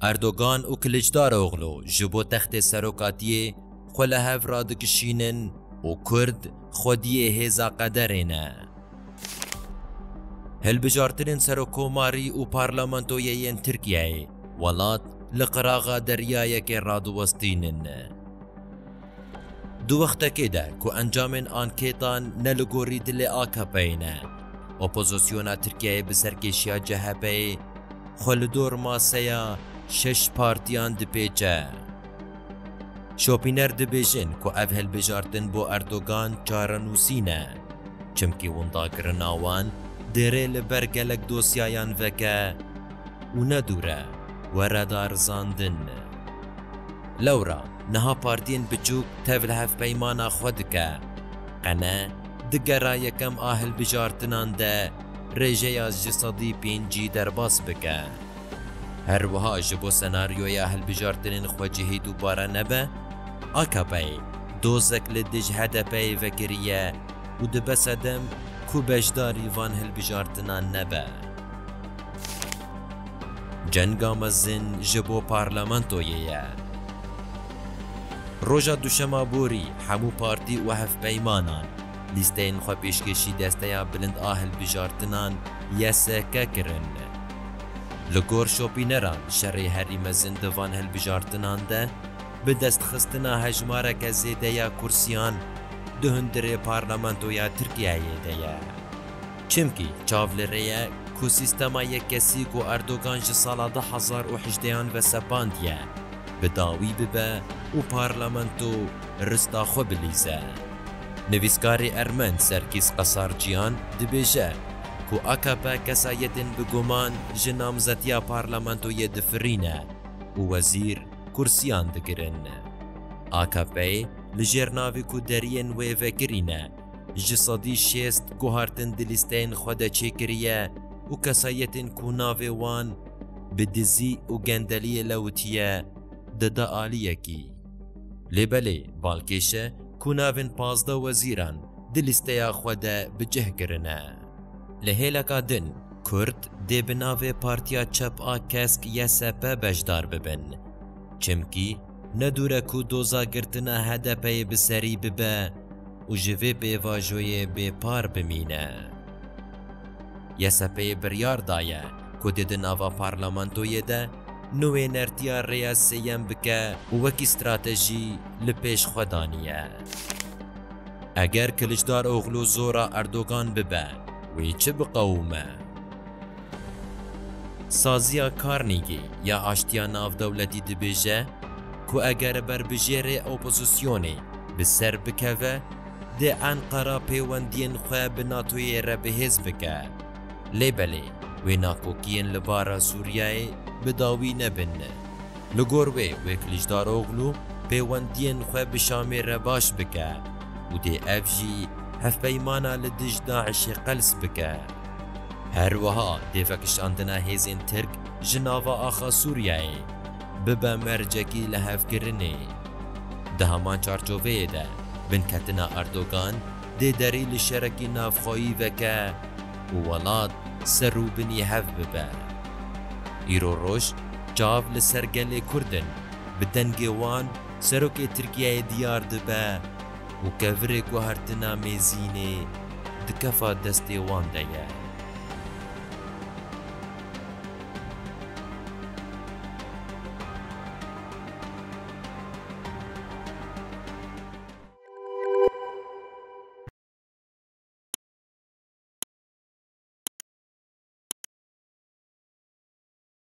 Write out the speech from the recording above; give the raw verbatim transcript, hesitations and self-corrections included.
Erdogan û Kiliçdaroglu ji bo textê serokatiyê xwe li hev radikişînin û Kurd xwediyê hêza qederê ne. Hilbijartinên serokkomarî û parlamentoyê yên Tirkiyeyê welat li qiraxa deryayekê radiwestînin. Di wextekê de ku encamên ankêtan ne li gorî dilê A K P'yê ne, opozisyona Tirkiyeyê bi serkêşiya C H P'yê xwe li dor maseya şeş partiyan dipêçe. Şopîner dibêjin ku ev hilbijartin bo Erdogan çarenûsî ne, çimkî windagirina wan dê rê li ber gelek dosyayan veke û ne dûr e were darizandin. Lewra niha partiyên biçûk tev li hevpeymana xwe dike, qene di gera yekem a hilbijartinan de rêjeya ji sedî pêncî derbas bike. Her wiha ji bo senaryoya hilbijartinên xwecihî dubare nebe, A K P'yê dozek li dij H D P'yê vekiriye û dibe sedem ku beşdarî van hilbijartinan nebe. Cenga mezin ji bo parlamentoyê ye. Roja duşema borî hemû partî û hevpeymanan lîsteyên xwe pêşkêşî Desteya Bilind a Hilbijartinan Y S K kirin. Li gor şopîneran şerê herî mezin di van hilbijartinan de bi destxistina hejmareke zêde ya kursiyan di hundirê parlamentoya Tirkiyeyê de ye. Çimkî çav li rê ye ku sîstema yekkesî ku Erdogan ji sala du hezar û hejdehan ve sepandiye, bi dawî bibe û parlamento rista xwe bilîze. Nivîskarê ermen Serkîs Qesarciyan dibêje ku A K P kesayetên bi guman ji namzetiya parlamentoyê difirîne û wezîr kursiyan digirin. A K P'yê li jêr navê ku deriyên wê vekirî ne, ji sedî şêst guhartin di lîsteyên xwe de çêkiriye û kesayetên ku navê wan bi dizî û gendeliyê lewitiye, dide aliyekî. Lê belê, balkêş e ku navên pazdeh wezîran di lîsteya xwe de bi cih kirine. Li hêleka din, Kurd dê bi navê Partiya Çep a Kesk Y S P beşdar bibin. Çimkî ne dûr e ku doza girtina H D P'yê bi serî bibe û ji vê pêvajoyê bêpar bimîne. Y S P'yê biryar daye ku dê di nava parlamentoyê de nûênertiya rêya sêyem bike û wekî stratejî li pêş xwe daniye. Eger Kiliçdaroglu zora Erdogan bibe, wê çi biqewime? Saziya Carnegie ya Aştiya Navdewletî dibêje ku eger berbijêrê opozisyonê bi ser bikeve, dê Enqera pêwendiyên xwe bi NATOyê re bihêz bike. Lê belê, wê nakokiyên li bara Sûriyeyê bi dawî nebin. Li gor wê, wê Kiliçdaroglu pêwendiyên xwe bi Şamê re baş bike û dê ev jî hevpeymana li dij DAIŞê qels bike. Her wiha dê vekişandina hêzên Tirk ji nava axa Sûriyeyê bibe mercekî lihevkirinê. Di heman çarçoveyê de, binketina Erdogan dê derî li şerekî navxweyî veke û welat ser û binî hev bibe. Îro roj çav li ser gelê Kurd in, bi dengê wan serokê Tirkiyeyê diyar dibe û kevirê guhertina mêzînê di kefa destê wan de ye.